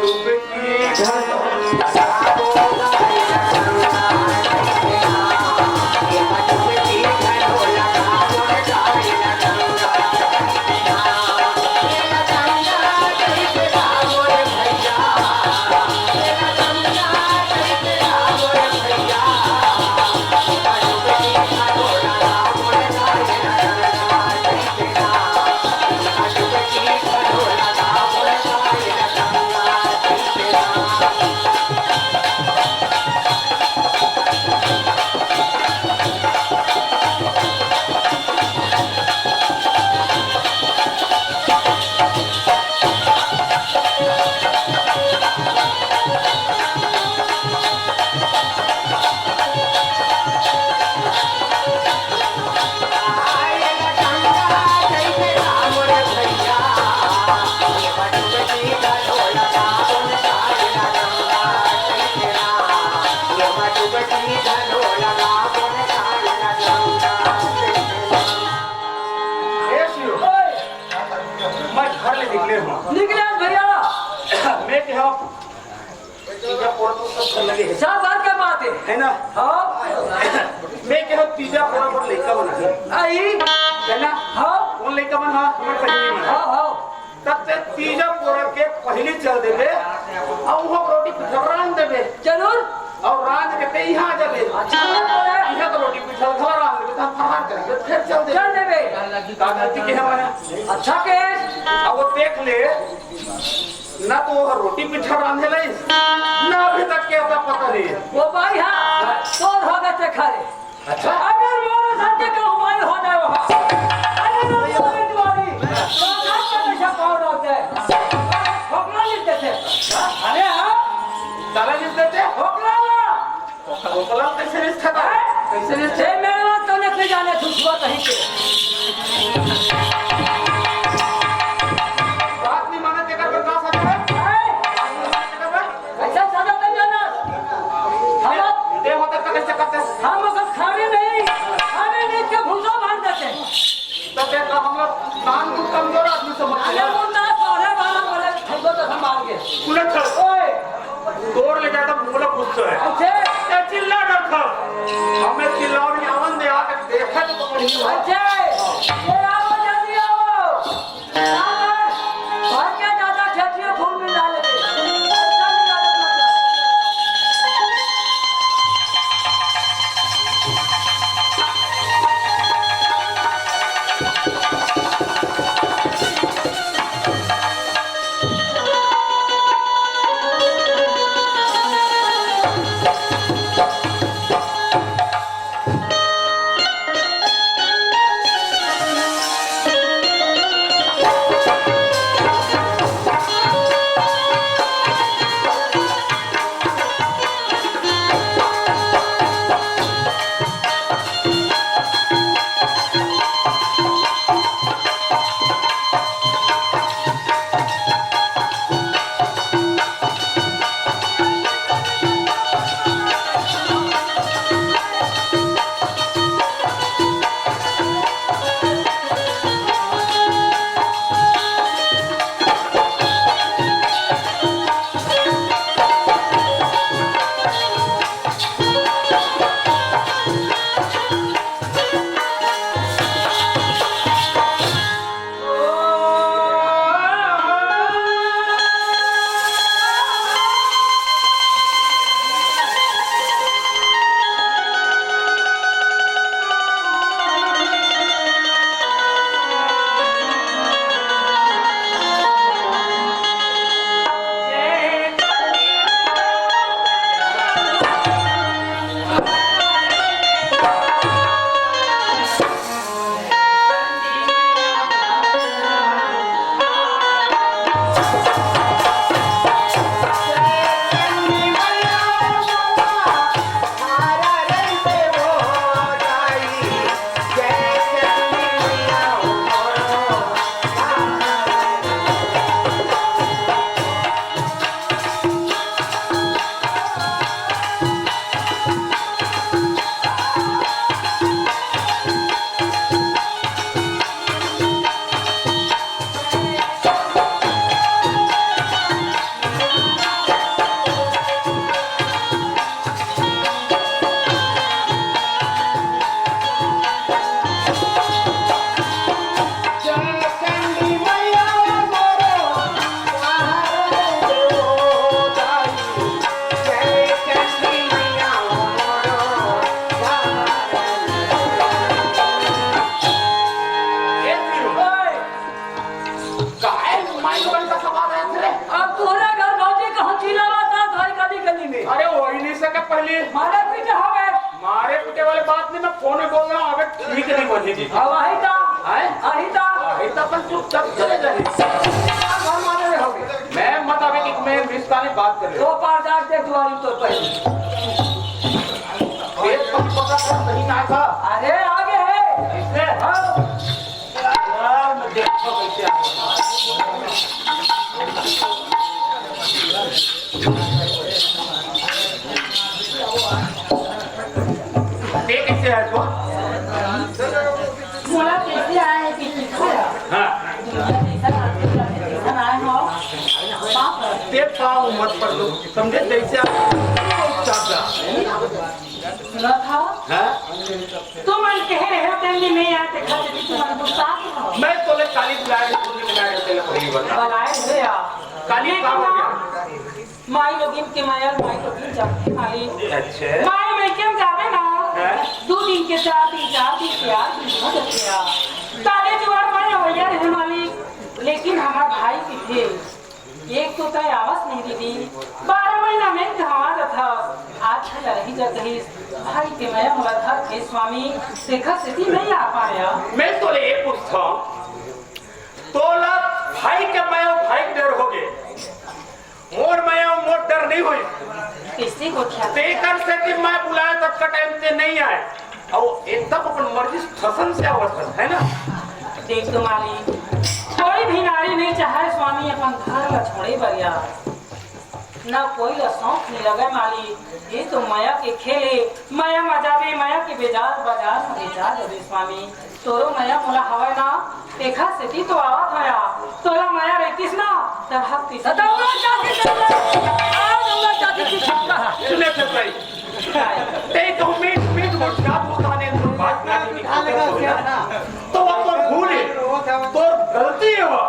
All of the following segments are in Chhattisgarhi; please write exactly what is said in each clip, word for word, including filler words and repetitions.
ए शिव, मैं घर ले निकले हूँ। निकले आज भैया। मैं क्या, पूजा पूरा तो सब घर लगे है। सब घर के बात है। है ना? हाँ। मैं क्या, तीजा पूरा पर लइका बना है। आई। है ना? हाँ। कौन लइका बना? हमारे पहले में। हाँ, हाँ। तब ते तीजा पूरा के पहली चल देबे, और वो रोटी पिठल रांध देबे। जरूर। और रांध के ते यहाँ आ जाबे। अच्छा, बात तो है। यहाँ तो रोटी पिठल खा रांध देबे, तो हम फरहार करेंगे, फिर चल देबे। चल देबे। का गलती के हमारे? अच्छा के। अब वो देख ले, ना तो वो रोटी पिठल रांधे ले, ना अभी तक के आता पता नहीं। वो भाई, हाँ, तोर हो गए थे खा रे। अच्छा। अगर मोरो सर के कहूँ माई हो जाए वहाँ। अरे वो तुम्हारी तुम्हारी। तो नाम का पैसा पाओ ना होता है। ठोकरा लेते थे। अरे हाँ। ताला लिख देते? ठोकरा ला। ठोकरा कैसे रिश्ता था? हैं? कैसे रिश्ता? ये मेरे बात तो नहीं जाने तू छुआ कहीं के। बात नहीं माने तेरा बर्दाश्त आता है? हैं? बात नहीं माने तेरा बर्दाश्त? कैसे सजा तक जाना? हम दे होता तो कैसे करते? हम लोग खाने नहीं, खाने नहीं के भूसा बांध देते। तो देखो, हम लोग नाम को कमजोर आदमी समझते अरे हैं। मुन्ना, साढ़े बारह बजे खइबो तो हम आगे। उन्हें चल। ओए। तोड़ ले जाता, बोला गुस्सा है। अच्छे। ये चिल्ला डर था। हमें चिल्लाओ नहीं, आवन दे, आके देखा तो पकड़ी हुआ। अच्छे। ये आओ, जल्दी आओ। भाग के दादा खेतिया फूल में डाल दे। ऐसा नहीं डाले अपना प्यार। पहले मारे पीटे हो गए। मारे पीटे वाली बात नहीं, मैं फोन में बोल रहा हूँ, अबे ठीक नहीं बनी जी। हाँ, वही था। हैं? वही था। वही था, अपन चुपचाप चले जाए। घर मारे हो गए। मैं मत अबे कि मैं रिश्ता नहीं बात कर रहे। दो पार जाके दुआरी तो पहले। पेट पर पता था, सही ना था। अरे, आगे है। इसने? हाँ। यार, मैं देखता हूँ कैसे आगे। ये कैसे है तो? मोला कैसे आए कि किसको? हाँ। दुनिया जैसा करते करते जैसा ना आए हो। बाप रे। ते पाँव मत पड़ दो। समझे? जैसे आप चाचा। सुना था? हाँ? तुमन कहे रहे हो तेन दिन नहीं आए, देखा तेरी तुमन गुस्सा हो। मैं तोले काली बुलाए, तू नहीं बुलाए, तेरे पहली बार। बुलाए हुए आ। काली का हो गया? माई लोगिन के मया, माई लोगिन जानथे मालिक। अच्छा। माई में के जावे ना, हाँ? दू दिन के, चार दिन, चार दिन के, आठ दिन हो जाथे आ। ताले जुआर माई होइया रहे मालिक, लेकिन हमार भाई किथे? एक तो तय आवस नहीं दीदी, बारह महीना में कहाँ जाथस? आज कल रही जात रहिस, भाई के मया मोला धर के स्वामी, देखा सेती नहीं आ पाया। मैं तोले ये पूछता हूँ, तोला भाई के मया, भाई के डर हो गए, मोर मया मोर डर नहीं होई। कैसे गोठिया? तेकर सेती मैं बुलाया तब का टाइम ते नहीं आए। अउ एकदम अपन मर्जी से ठसन से आवत हस, है ना? देख तो मालिक, कोई भी नारी नहीं चाहे स्वामी अपन घर ला छोड़े बर या। ना कोई ला शौक नहीं लगे मालिक। ये तो मया के खेल हे, मया मा जाबे, मया के बेजार बाजार मा बेचार जाबे स्वामी। तोरो मया मोला हवय ना, तेखर सेती तो आवत हया। तोला मया रहितिस ना, तड़पतिस। दौड़ा जाके चल रहा। आ, दौड़ा जाके की छक्का। सुने थे भाई, ते तो मीठ मीठ मुस्कुरात होता ने, तू बात ना नहीं। तो वो तो भूल है, तो गलती है वो।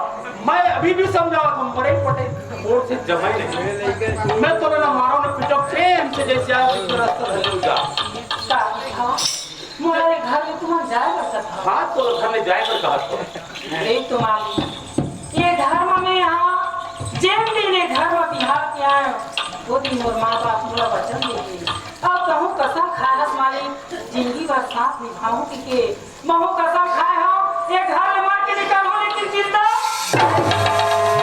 मैं अभी भी समझावत हूँ, मरे पटे मोर से जमाई नहीं। मैं तोला ना मारो ना पीटो, प्रेम से जैसे आया उस तरह से रह जा। मोला ये घर में तुमन जाए बर कहा। हाँ, तो घर में जाए बर कहा तो। देख तो मालिक, ये घर में मैं यहाँ जेन दिन ये घर में बिहार के आए, वो दिन मोर माँ बाप मोला वचन दे दिए। अब कहूँ कसम खाए हस मालिक, जिंदगी भर साथ निभाऊँ कि के। महू कसम खाए हूँ, ये घर ले मार के निकालूँ, लेकिन जिंदा।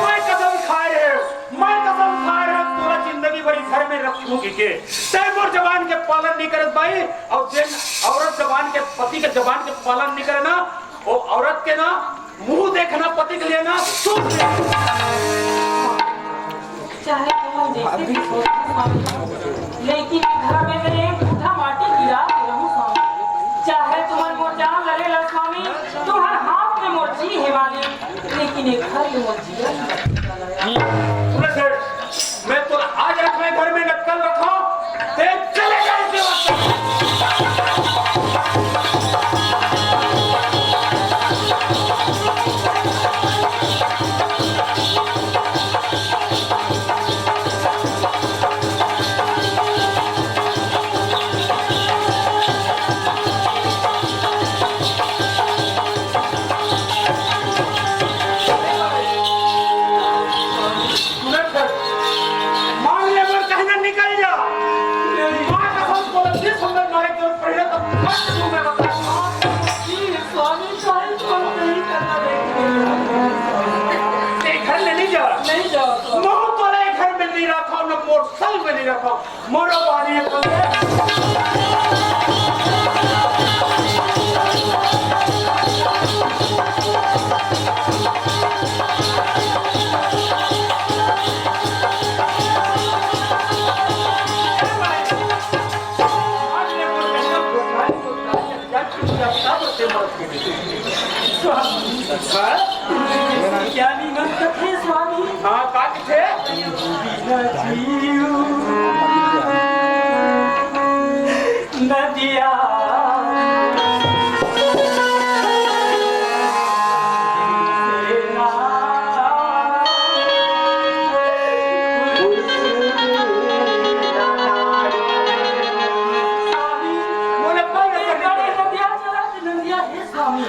मैं कसम खाए रहे, मैं कसम खाए रहे, तोला जिंदगी भर इस घर में रखूँ कि के। तै मोर जबान के पालन नहीं करत भाई, और जेन औरत जबान के, पति के जबान के पालन नहीं करे ना, वो औरत के ना मुंह देखना, पति के लिए ना सूंघ लेना। चाहे तुमन जैसे भी सोचो, लेकिन घर में मैं एक मुट्ठा माटी गिरा के रहूं स्वामी। चाहे तुमन मोर जान ले ला स्वामी, तुम्हार हाथ में मोर जी हे मालिक, लेकिन एक घर में मोर जिया ही नहीं। सुन सेठ, मैं तो आज रखा है घर में, न कल रखा, ते चले जा इस देवस्थान। सुनत हस? मांग ले बर कहना निकल जा। माँ कसम, तोला जिस समय मारे के पहले तो मत तू मैं बता। स्वामी, स्वामी, कोई नहीं करना, नहीं करना। ते घर में नहीं जा। नहीं जा। मैं तोला घर में नहीं रखा, न मोर संग में नहीं रखा। मोरो बारी अपन स्वामी, हाँ? क्या निमन कथे स्वामी? हाँ, का कथे? नदिया। बोले, बोले, नदिया चला के नदिया, हे स्वामी,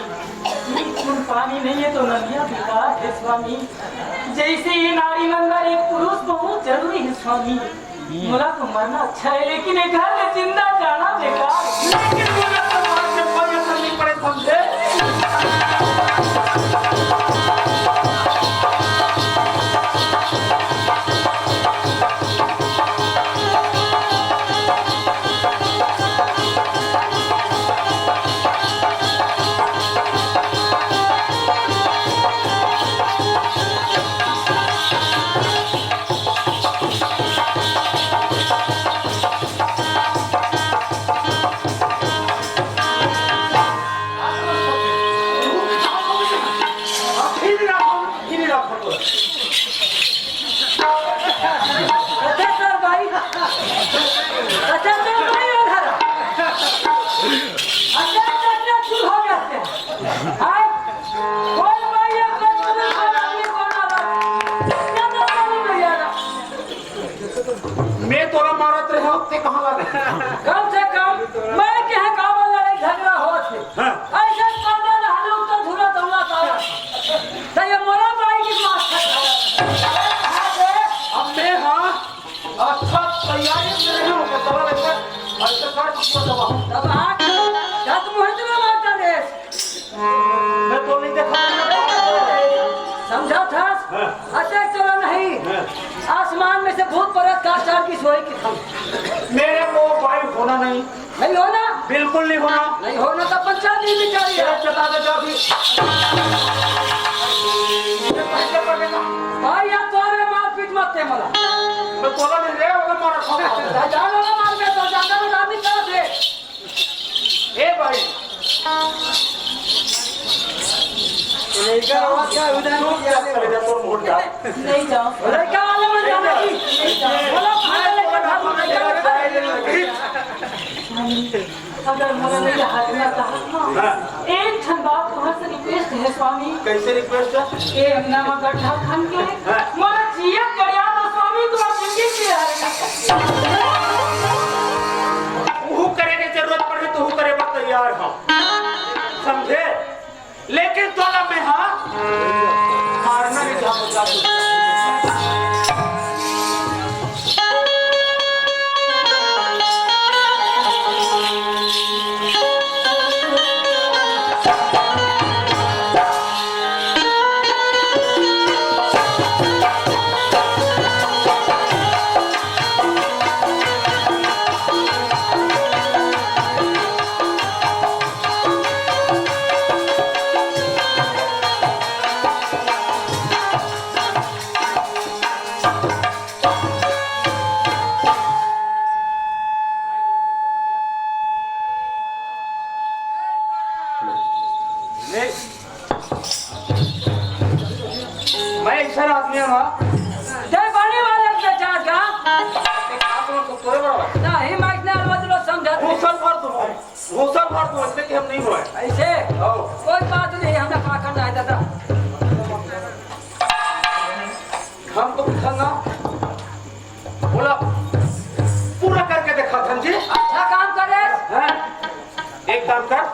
ये कुल पानी नहीं है तो नदिया बेकार है स्वामी। जैसे ये नारी मन बर एक पुरुष बहुत जरूरी है स्वामी। मोला तो मरना अच्छा हे, लेकिन ए घर ले जिंदा जाना बेकार हे। लेकिन मोला तो मार के कोई असर नहीं पड़े, समझे? अच्छा, सर भाई। अच्छा, सर भाई, उधर। अच्छा, अच्छा, अच्छा, शुरू हो गया। हाय। कोई भाई, ये कोई पुलिस वाला नहीं, कौन आ रहा? क्या तो मालूम नहीं आ रहा। मैं तोला मारत रहे हो, ते कहाँ लगे? कम से कम मैं कहे का बोल लड़ाई झगड़ा होत हे। हाँ। ऐसे कांदा रहलो तो झूला दौड़ा तावा। तो ये मोरा बाई की मार खाया। अब मैं हाँ, अच्छा तैयारी से रहे हो, तो दवा लेकर ऐसे कर दिया दवा। तब हाथ, क्या तुम मुझे मारता रे? मैं तो नहीं देखा। समझा था? हाँ। अटैक चला नहीं। हाँ। आसमान में से भूत परत का चार की सोई की खम। मेरे को भाई होना नहीं। नहीं होना? बिल्कुल नहीं होना। नहीं होना तो पंचायत नहीं बिचारी है। चला दे जा भी। भाई, यार, तोरे मारपीट मत दे मला। मैं तोला नहीं रे, वो मारा खा। जानो ना मार में तो जानो ना, आदमी कर दे। ए भाई। लड़का आवाज का उधर चुप क्या करे जा, तोर मोट जा। नहीं जाओ। लड़का वाला मन जाना की। नहीं जाओ। बोलो, कहाँ का लड़का था, वो लड़का था। अगर मोला नहीं हाथ में था, हाँ। एक ठन बात तोहर से रिक्वेस्ट हे स्वामी। कैसे रिक्वेस्ट हे? ए अंगना में गड्ढा खन के हाँ। मोला जिया करिया तो स्वामी तोहर जिंदगी के हरे। उहू करे के जरूरत पड़ही तो उहू करे बर तैयार हूँ, समझे? लेकिन तोला मैं हाँ मारना नहीं चाहता। मैं ऐसा आदमी हूँ। जय पानी वाले के चाचा। आप लोग को तोड़े बड़ा। नहीं, मैं इतने अलवा जुलवा समझा। घूसल भर दूँ, घूसल भर दूँ, इससे कि हम नहीं हुए। ऐसे? आओ। कोई बात नहीं, हमने पाखंड नहीं दादा। हम तो पूछा ना। बोला, पूरा करके देखा धन जी। अच्छा काम करे। हैं? एक काम कर,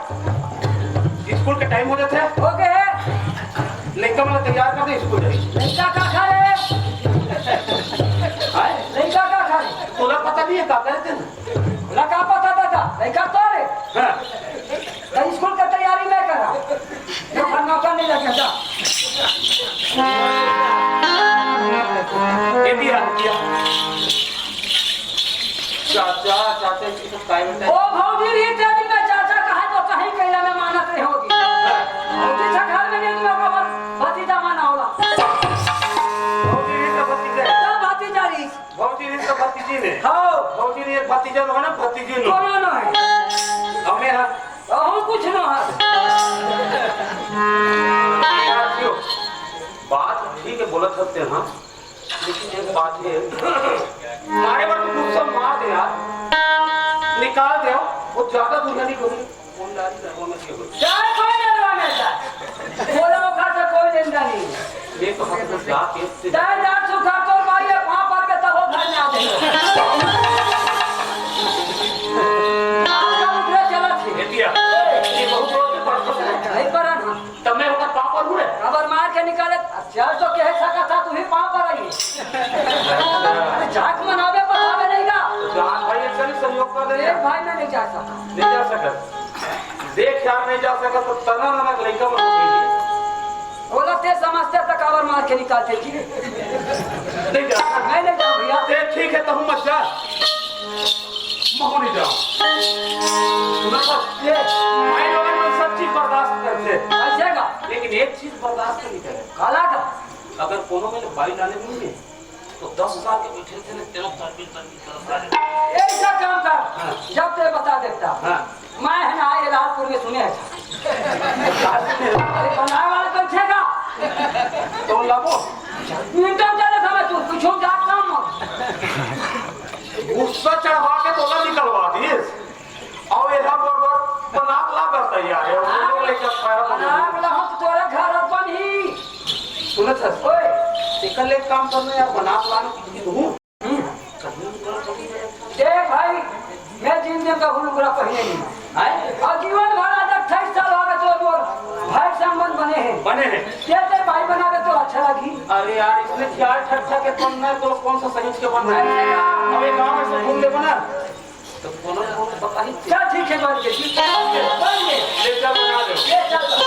स्कूल के टाइम हो जाते हैं। हो गए हैं। लड़का वाला तैयार कर दे, स्कूल जाए। लड़का का खा रे? हैं? लड़का का खा रे? तोला पता नहीं है, का करे थे ना? लड़का पता था, था। लड़का तो रे। हाँ। तो स्कूल का तैयारी मैं करा। ये फन्ना का नहीं लगे, जा। ये भी आ गया। चाचा, चाचा, इसकी तो काय बेटा। ओ भौजी रे, तेरी मैं चाचा कहा तो कहीं कैला में मानत रहे होगी। भौजी से घर में नहीं, मैं बाबा, भतीजा माना होला। भौजी रे तो भतीजा है। तो भतीजा री। भौजी रे तो भतीजी ने। हाँ। भौजी रे एक भतीजा लो ना, भतीजी लो। कोनो नहीं। हमें हाँ। कहूँ कुछ ना है। यार, क्यों? बात ठीक है, बोलत सकते हैं, हाँ। लेकिन एक बात है, मारे बार तो गुस्सा मार दे यार, निकाल दे, वो ज्यादा दुनिया नहीं करूँगी। कौन डाली ना, कौन अच्छी हो? चाहे कोई ना डरवा में था। बोला वो खा तो कोई जिंदा नहीं। ये तो हम लोग जाके चाहे जान सुखा तो भाई, ये पाँव पर के तब वो घर में आ जाए। आपका उठे चला थी। ये दिया। ये बहुत जोर से पड़ता है। नहीं पड़ा ना। तब मैं ऊपर पाँव पर हूँ रे। अबर मार के निकाले, चार तो कह सका था, तू ही पाँव पर आई। अरे जाक मनावे, बतावे, देख यार, नहीं जा सकत तो तना ननक लइका मन के लिए। ओला ते समझते त काबर मार के निकालते जी? नहीं जा सकत। मैं नहीं जाऊँ भैया। ते ठीक है, तहूँ मत जा। महू नहीं जाऊँ। सुना बस, ये भाई लोगन मन सब चीज बर्दाश्त करते। ऐसे का? लेकिन एक चीज बर्दाश्त नहीं करे। काला का? अगर कोनो में बाई डाले नहीं, तो दस हजार के बैठे थे ना, तेरह हजार के तरफ आ जाए। ऐसा काम कर, हाँ। जब ते बता देता। हाँ। मैं है ना, ये लालपुर में सुने है। अरे, बनाए वाला तो छेगा। तो लाबो। मिनटों चले समय तू, कुछ हो जा काम। गुस्सा चढ़वा के तोला निकलवा दिए। अउ एला बरोबर बनाक ला बर तैयार हे। वो लोग लेकर पैरा बना। बनाक ला हो तो तोरा घर अपन ही। सुनत हस? ओए। एकर ले काम करना यार, बनाक ला ना किसी को। हम्म। देख भाई, मैं जिन दिन का हूँ लुगड़ा पहिने नहीं। हैं? अउ जीवन भर आज अट्ठाईस साल हो गए तो मोर भाई संबंध बने हैं। बने हैं। तेरे भाई बना के तो अच्छा लगी। अरे यार, इसमें क्या ठट्ठा के बनना है, तो कौन सा सही के बनना है? अरे यार। अब ये गाँव में से घूम के बना। तो कोनो कोनो बताही। चल ठीक है, बन गए, ठीक है, बन गए, बन गए। ले चल, बना ले। ले चल।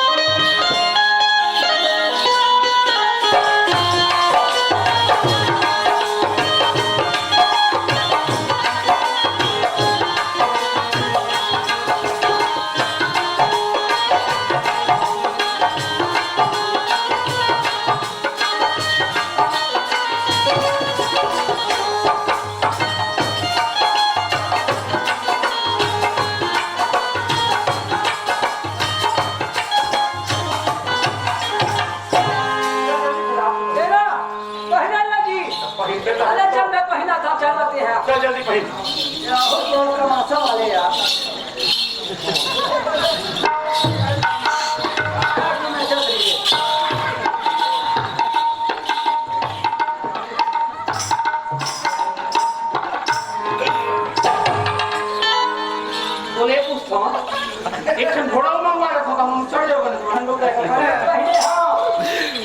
तेरा पहना लगी। पहन के तो अरे चल, मैं पहना था, चल आते हैं। चल जल्दी पहन। यार, बहुत तमाशा वाले यार। बोले पूछता हूँ, एक ठन घोड़ा मंगवा रखा था, हम चढ़ जाओगे ना, हम लोग क्या करेंगे? अरे, पहले हाँ।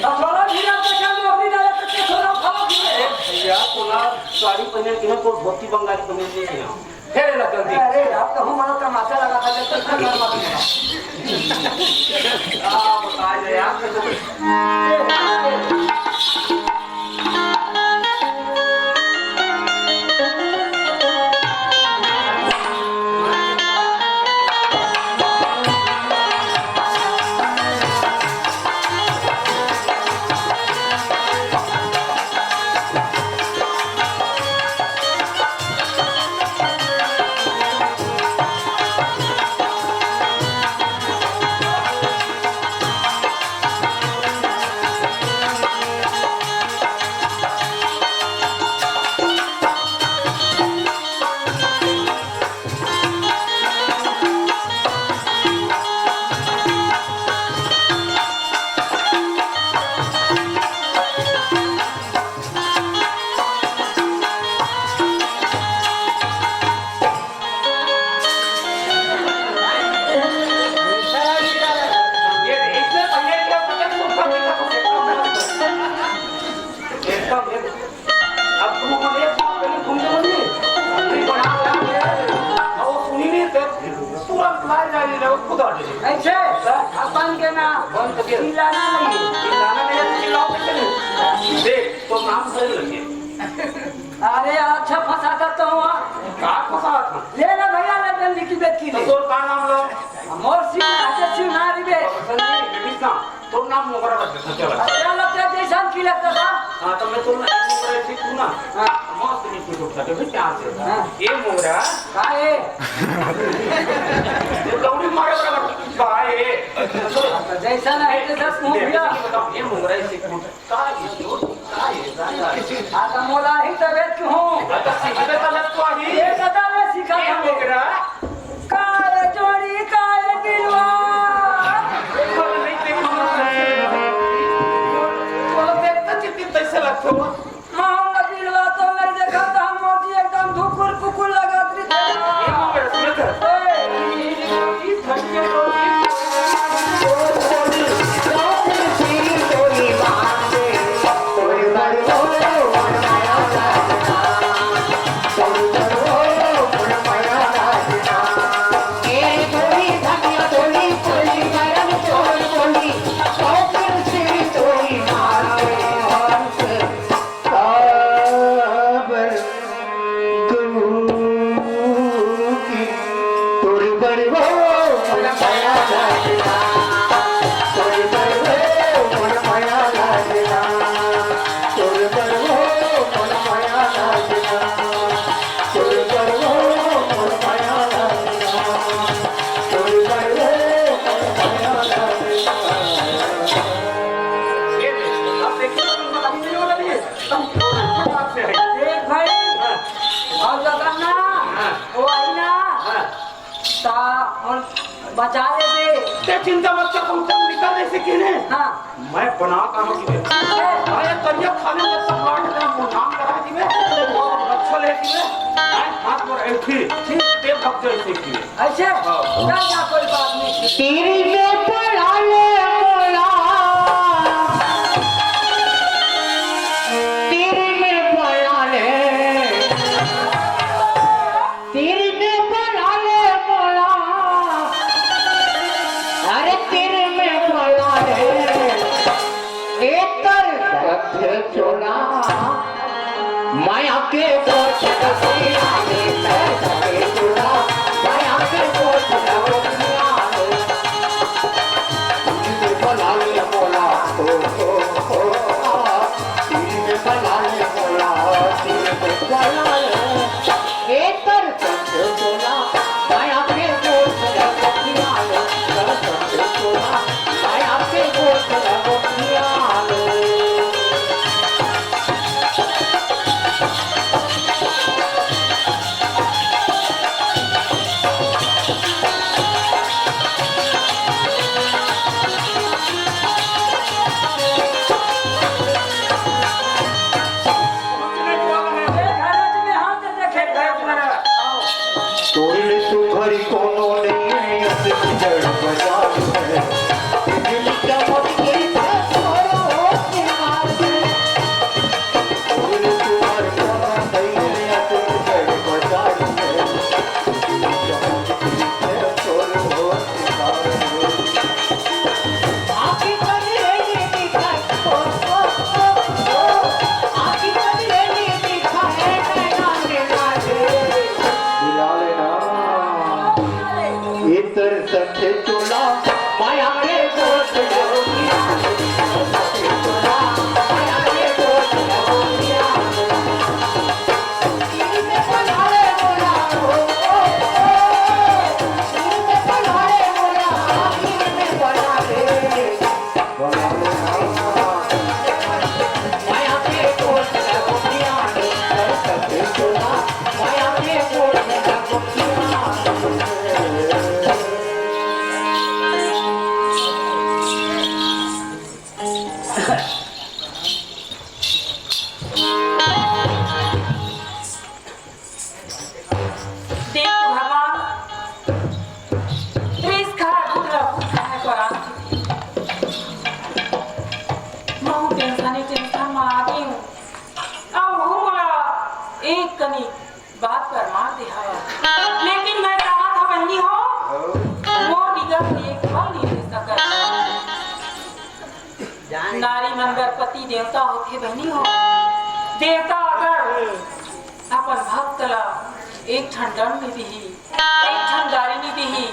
अब थोड़ा धीरे से चल, अपनी नजर तक के थोड़ा उठाओ धीरे। भैया, तोला साड़ी पहने के ना, तो धोती बंगाली पहने के ना। फेर एला जल्दी। अरे यार, कहूँ मनो तमाशा लगा था, जब तक घर मालूम था। आ, बता दे यार। एकदम, एकदम। अब तू बोले, "कहीं घूमने वाली?" अरे बड़ा बड़ा है। और सुनी नहीं, तो तुरंत लाई जाने लगे, खुद आ जाए। ऐसे? हाँ। अपन के ना बंद कर दिया। चिल्लाना नहीं। चिल्लाना नहीं है, तो चिल्लाओ कैसे नहीं? देख, तो नाम सही लगे। अरे यार, अच्छा फंसाता तो हुआ। का फंसाता? ले ना भैया, ले जल्दी की बेचकी तो ले। तोर का नाम लो? मोर सिंह, राजेश सिंह ना रिबे। संदीप, कृष्णा। तोर नाम मोगरा रख देता, चल। अच्छा, लगता है जैसा हम की लगता था। हाँ, तो मैं तोर नाम मोगरा ऐसे तू ना। हाँ। मस्त नहीं कुछ उठता, देखो क्या से। हाँ। ये मोगरा। का है? ये लौड़ी मारे बड़ा का है। अच्छा, जैसा ना है, जैसा घूम देख, गया। ये मोगरा ऐसे घूम। का ये, का ये, का ये? आ, तो मोला ही तबियत क्यों हो? अच्छा, सीखते तो लग तो अभी। ये बता, मैं सीखा ये था। मोगरा। काल जोड़ी काल दिलवा। बोल नहीं देखो ना। बोल देखता चित्ती कैसे लगते हो? माँ नबीलवा तो नहीं देखा था, मोदी एकदम धुकुर पुकुर लगा दी। ये मोगरा सुनत है। ए। ये धनिया लोग। देख भाई, हाँ। अउ जतन ना, हाँ। वो आई ना, हाँ। ता अउ बचा लेबे। ते चिंता मत कर, पहुंचा निकल जैसे कि ने। हाँ। मैं बना कहाँ की बे? ए। भाई, करिया खाने में सब लाट दे, मुंह नाम करा दी बे। अच्छा ले दी बे। हाथ पर ऐठी। ठीक। ते भग जाए से कि। ऐसे? हाँ। चल जा, कोई बात नहीं। तीर में पड़ा ले मोला, तीर में पड़ा ले, तीर में पड़ा ले मोला, अरे तीर में पड़ा ले, एकर कथे चोला। माया के गोठ कसिया में कर सके चूड़ा, माया के गोठ कसिया में। दिल में बना ले मोला, ओ, ओ, ओ, आ। दिल में बना ले मोला, दिल में बना ले। ए तर संत चोला, माया के गोठ कसिया में, तर संत चोला, माया के गोठ कसिया में। तोर ले सुघर कोनो नइ हे, अस जड़ बजार में। बिजली चमक गई था तोरो सिंगार में। तोर ले सुघर कोनो नइ हे, अस जड़ बजार में। बिजली चमक गई था तोरो सिंगार में। इतर सखे चोला, माया के गोठ लौटिया। देख भगवान, रिस खा दूध ला भूख खाए को आराम से। महू टेंशन ही टेंशन में आ गई हूँ। अब हूँ मोला एक कनी बात पर मार दे हवा। लेकिन मैं कहा था बहनी हो, मोर बिगर तो एक पल नहीं रह सकत। नारी मन बर पति देवता होथे बहिनी हो। देवता अगर अपन भक्त ला एक ठन दंड दिही, एक ठन गारी नी दिही,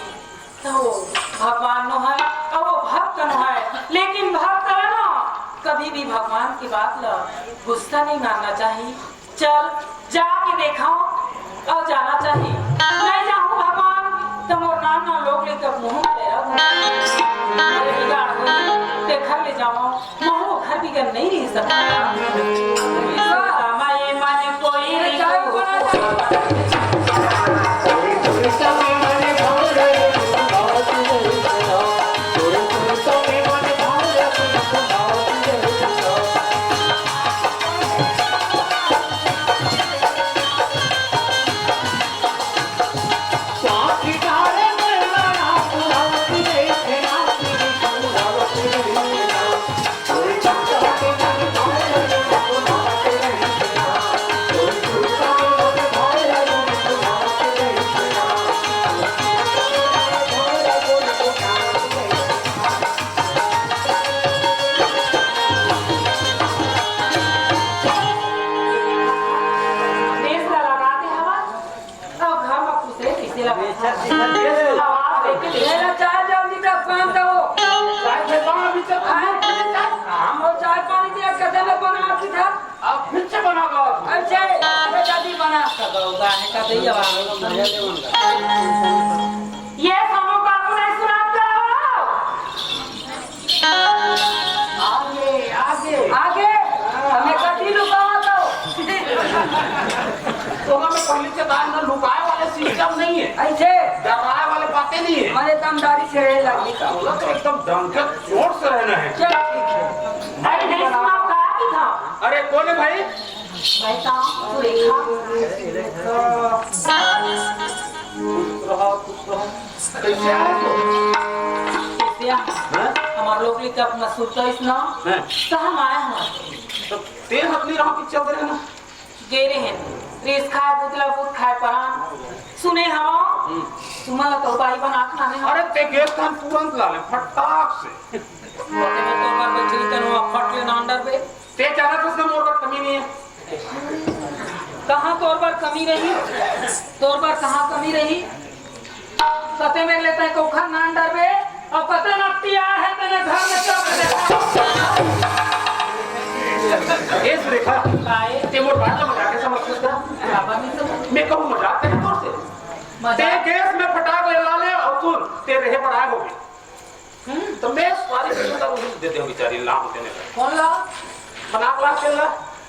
त वो भगवान नो है अउ वो भक्त नो है। लेकिन भक्त ला ना कभी भी भगवान की बात ला गुस्सा नहीं मानना चाहिए। चल, जाके देखव अउ जाना चाही। नहीं जाहूँ भगवान, त मोर नान नान लोग ले तब मुँह ले रहा। अरे बिगाड़ होई, ते घर ले जावव, महू घर बिगर नहीं रह सकता। माए मन कोई अरे चाय बना, चाय बना। देश ला लगा दे हवा, अउ घर म घुसरे कइसे लगा? बेचत दिखत देश ला। आवाज देके ले ला, चाय जल्दी का पान दो। चाय के पान अभी तक आए? नहीं पीते चाय। हम वो चाय पानी दिया, कैसे में बना के था? अब फिर से बना दो। ऐसे, अरे जल्दी बना। कब होगा है, कब ही आवाज होगा? ये सोनू बाबू नहीं सुनात का हो? आगे, आगे। आगे? हमें कथी लुकावत हो? पुलिस के दाएं में लुकाए वाले सिस्टम नहीं है। ऐसे? डराए वाले बातें नहीं है। हमारे दमदारी से रहे लगी तो। बोला तो एकदम दमचट जोर से रहना है। चल, ठीक है। अरे, नहीं सुना, कहा भी था। अरे, कौन है भाई? भाई साहब, सुरेखा। रहा, कुछ रहा। कैसे आए तो? कैसे आ? हाँ? हमारे लोग लेके अपना सुरता इस ना। हाँ। तो हम आए हैं। तो तेल हाथ नहीं रहा कि चल रहे ना? गे रहे हैं। रेस खाए, बुतला बुत खाए परान। सुने हवा? हम्म। तुम्हारा तो बाई बना खाने हवा। अरे, ते गैस खान तुरंत ला ले, फटाक से। पते में तो मर बैठी तनो, फट ले नान डर बे। ते जाना तो उसने मोर पर कमी नहीं है। कहाँ तोर बर कमी रही? तोर बर कहाँ कमी रही? कते मेर लेता है कोखा नान डरबे, और कते नत्ती आ है तेने घर में चल के देखा। ए सुरेखा, काहे? ते मोर बात ला मजाक के समझ सकता? बाबा नहीं समझ। मैं कहूँ मजाक करे तोर से। मजाक? ते गैस में फटाक ले ला ले और सुन, ते रहे पर आए होगे। हम्म, तो मैं सारी जिम्मेदारी उन्हें दे दे बेचारी लाभ देने लगे। कौन ला? बना ला के ला।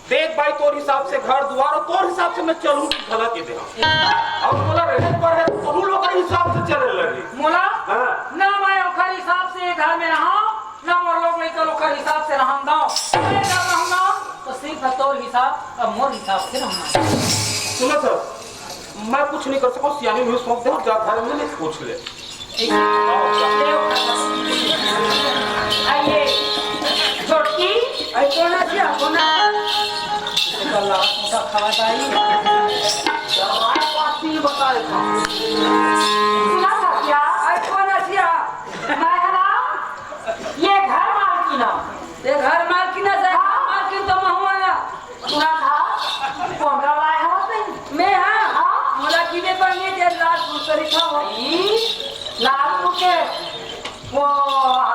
देख भाई, तोर हिसाब से घर दुआर और तोर हिसाब से मैं चलूं कि गलत ही दे। और बोला रहे पर है, तो हम लोग के हिसाब से चले लगी। मोला? हाँ। ना मैं ओखर हिसाब से ये घर में रहा, ना मोर लोग लेकर ओखर हिसाब से रहन दो। मैं जब रहूंगा, तो सिर्फ तोर हिसाब और मोर हिसाब से रहना। सुनो सर, मैं कुछ नहीं कर सकूं, सियानी मुझे सौंप दे, जा घर में नहीं पूछ ले। आइए, छोटकी। आई कौन है जी? कौन है? इसका लाल मोटा खावा जाई। दवाई पाती बताए था। सुना था क्या? आई कौन है जी? मैं है ना, ये घर मालकिन है। ये घर मालकिन है, हाँ। मालकिन तो मैं हूँ आया। सुना था, कौन का लाए हो तुम? मैं, हाँ? हाँ? मोला किने पर ये जे लाल फूल करी था वो। ई, लाल फूल के, वो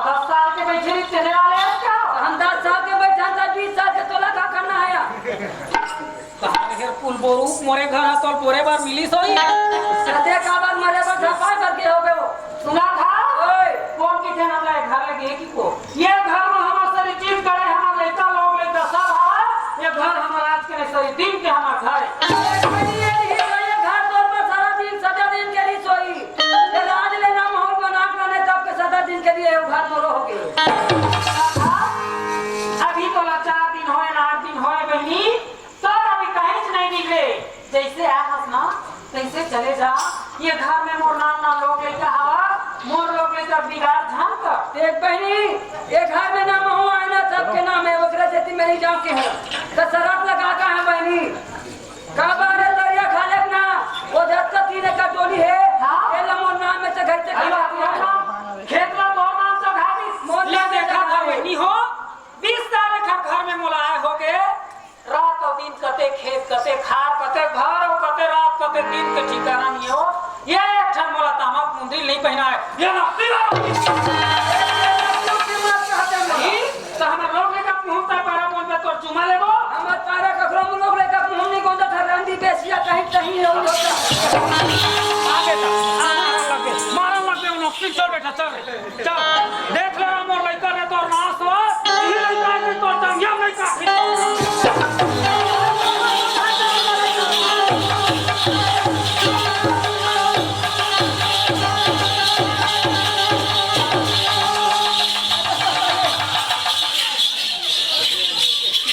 दस साल के बैठे रही चने वाले हैं क्या? हम दस साल के बैठा था, बीस साल के तोला का करना है? कहाँ हेर फूल बोरू, मोरे घर हा तोर बोरे बार मिली सोई। सदे का बार मरे बर धपाई करके हो गयो। सुना था? ओए। कौन के जन हमला ये घर लगे कि को? ये घर में हमार सारी चीज करे, हमार लइका लोग, लइका सब है। ये घर हमार आज के नहीं, सारी दिन के हमार घर है। अरे, ये नहीं तो ये घर तोर पर सारा दिन, सदा दिन के लिए सोई। ये राज लेना माहौल बना के नहीं, तब के सदा दिन के लिए ये घर मोरो हो गए। अभी तो ला चार दिन होए ना, आठ दिन होए बहनी, तोर अभी कहीं से नहीं निकले। जैसे आ हस ना, तैसे चले जा। ये घर में मोर नाम ना लोग लइका हवा, मोर लोग लइका बिगाड़ झन कर। देख बहनी, ये घर में नाम हूँ आए ना, सबके नाम है, ओकरे सेती मैं ही जाऊँ के हूँ। तो शराब लगा का है बहनी? का बारे दरिया खा लेक ना, वो जब तक तीन एकड़ डोली है, हाँ। ये ला मोर नाम में से घर से अरे खा बाप रे, खेत ला तोर नाम से खा दी। मोर ले नाम से देखा खा था ले। बहनी हो, बीस साल घर, घर में मोला आए हो गए। रात अउ दिन कते खेत, कते खार, कते घर अउ कते रात, कते दिन के ठिकाना नइ हो। ये एक ठन मोला तामा मुंदरी नइ पहिनाय। ये ना, पीला। नहीं, त हमर लोग लइका मुंह ता पारा बोल में तोर चुमा लेबो। हमर पारा कखरो लोग लइका मुंह नइ गोंदा था, रंडी बेसिया कहीं, कहीं हो होता। आ बेटा, आ मारन लग बे, मारन लग बे, उन लोग, चल बेटा, चल। चल, देख ले रा मोर लइका ने तोर नाश हो, इही लइका ने तोर टंगिया में काफी।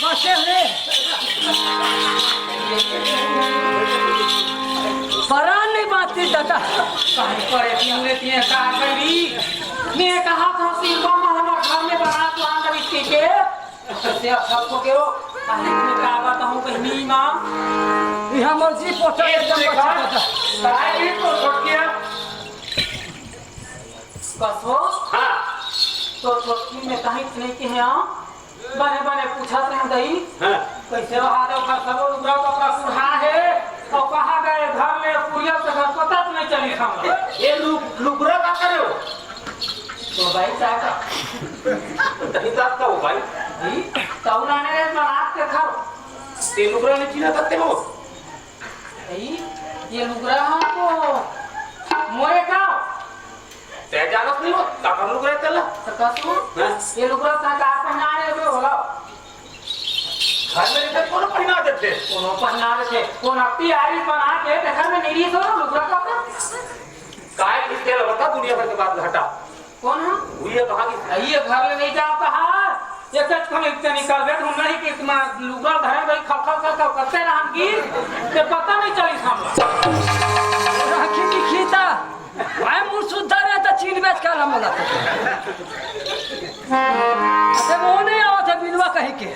बस रे। परान नहीं बात थी दादा। कहीं पर एक मुरे दिए का करी। मैं कहा था, सिंह को हमर घर में बना तो आंदर इसके के। से अब सबको के हो। कहीं में का बताऊं, कहीं नहीं मां। ये हमर जी पोता ये एकदम देखा, बच्चा था। ताई भी तो छोटकिया। कसो? हाँ। तो छोटकी में कहीं नहीं के हैं, हाँ? बने बने पूछत रहे दई। हाँ। कैसे रहा दे ओकर सबो लुगरा कपड़ा कुढ़ा है, तो कहाँ गए घर में कुरिया से घर पता तो नहीं चली हम। ये लु-, लुगरा का करे हो? तो भाई साहब। नहीं तो आपका हो भाई। जी, तो उन्होंने बरात के खाओ। ते लुगरा नहीं चिन्हा करते हो? भाई, ये लुगरा हमको मोरे का? ते जानत नहीं हो, काकर लुगरा तेला? तो कसो? हाँ? ये लुगरा सरकार पहनाने में होला। घर में रहिथे, कोनो पहिना देथे। कोनो पहिना देथे, कोन अक्ति आइस बना के, देखर में नीरी सो लुगरा कपड़ा। काय किस तेल बता, दुनिया भर के बात घटा। कोन ह? उही ह कहा कि ये घर ले नहीं जाओ कहा। ये कच खन इतने निकल गए, ढूंढना ही कि तुम्हारा लुगरा धरे भाई, खल खल खल खल करते रहन की, ते पता नहीं चली हमला। राखी की खीता, मैं मुंह सुद्धा रहे तो चीन बेच कर हम बोला। अरे वो नहीं आवत हे बिलवा कहीं के।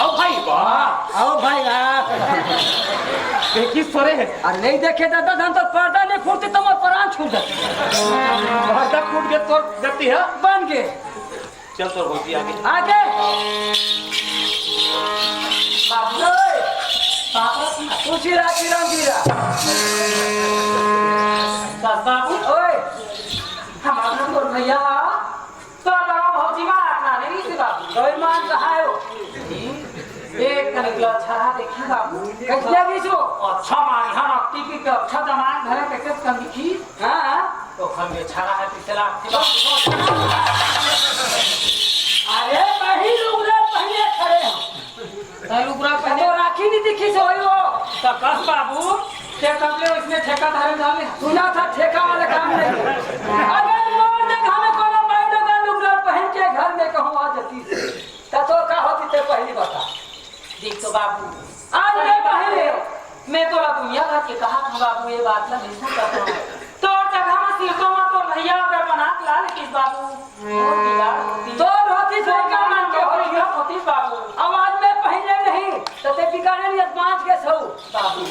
आओ भाई, वाह। आओ भाई, आ। देखी सरे है। अरे नहीं देखे दादा, हम तो पर्दा नहीं खुलते तो मैं प्राण छूट जाते। पर्दा फूट के तोर गति है। बन गए। चल तोर होती आगे। आगे। बाबू, बाबू, तू चिरा, चिरा, चिरा। बस बाबू। ओए। हमारा तो भैया तो बड़ा भौजी मा आतना नहीं रीस बाबू। कोई मान कहा हो? एक कनिक ला छरा देखी बाबू। कैसे रीस हो? अच्छा मारी, हाँ, नकटी की तो अच्छा जमाए घरे कैसे कनिक की? हाँ, हाँ। तो घर में छरा है, पिछला हफ्ते बाबू। अरे, वही लुगरा पहने खड़े हम। तै लुगरा पहने? तो राखी नहीं दिखी से होई वो। तो कस बाबू, ते कब ले उसने ठेका धारे डाले? सुना था ठेका वाला काम नहीं। अगर मोर जगह में कोनो बैठो का लुगरा पहन के घर में कहूँ आ जाती, तो, तो का होती ते पहली बता। देख तो बाबू, आज मैं पहले, मैं तोला दुनिया भर के कहा था बाबू, ये बात ला नहीं सुनता था। तोर जगह में सिरतो में तोर भैया अगर बना के ला लेतीस बाबू, मोर बिगाड़ होती। तोर होती, तोर का मन के होती, होती बाबू। आवाज में पहले नहीं, तो ते बिगाड़े नहीं, बांच के सऊ। बाबू,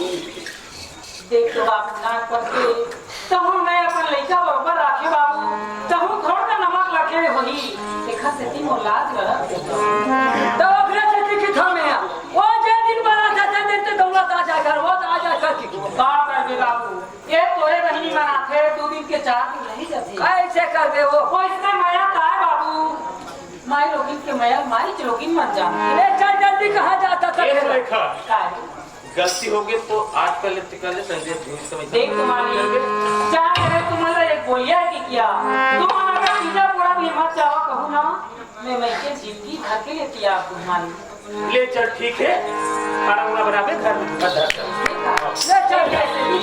देख तो बाबू, नाक पर के, तहु मैं अपन लइका बरोबर राखे बाबू, तहु थोड़ का नमक लगे होही, देखा सेती मोर लाज लड़त हे। तो ओकरे सेती की थामे आ, वो जे दिन बना था, ते दिन ते दौलत आ जाए घर, वो तो आ जाए घर की। का करबे बाबू, ये तोरे बहिनी मनाथे, दू दिन के चार दिन रही जाथे। कैसे करबे वो? वो इसमें मया काय बाबू, माई लोगिन के मया, माई लोगिन मन जान। ले चल जल्दी, कहाँ जाता था ये फिर? रेखा। काय? गलती हो गई तो आज कर लेते, कर ले, संजय, झूठ समझ देख तुम्हारी, चाहे रहे तुम्हारा एक बोलिया है कि क्या? तुम अगर पीछा पूरा भी मत जाओ, कहूँ ना, मैं, मैं के जिंदगी भर के लिए किया तुम्हारी। ले चल, ठीक है, खाना वाना बना के घर में धर दे। ठीक है। ले चल, कैसे भी